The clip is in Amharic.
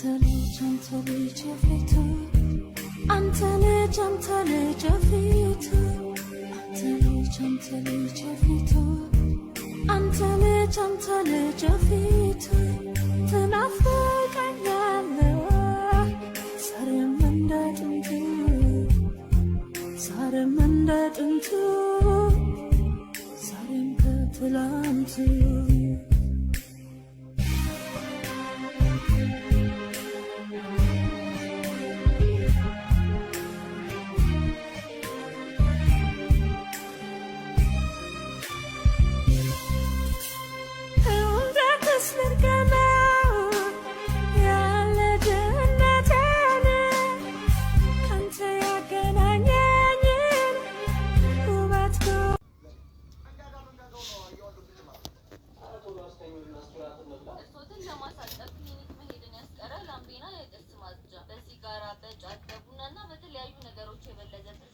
አንተ ልጅ አንተ ልጅ የፊቱ፣ አንተ ልጅ አንተ ልጅ የፊቱ፣ አንተ ልጅ አንተ ልጅ የፊቱ፣ አንተ ልጅ አንተ ልጅ የፊቱ፣ ትናፍቀኛለህ ዛሬም እንደ ጥንቱ፣ ዛሬም እንደ ጥንቱ፣ ዛሬም ከትላንቱ። እንዴትስ ልድገመው የልጅነቴን፣ ካንተ ያገናኘኝን ውበት? ጥርሶትን ለማሳጠብ ክሊኒክ መሄድን ያስቀረ ላምቤና የጥርስ ማጽጃ። በሲጋራ፣ በጫት፣ በቡናና በተለያዩ ነገሮች የበለዘ ጥርስ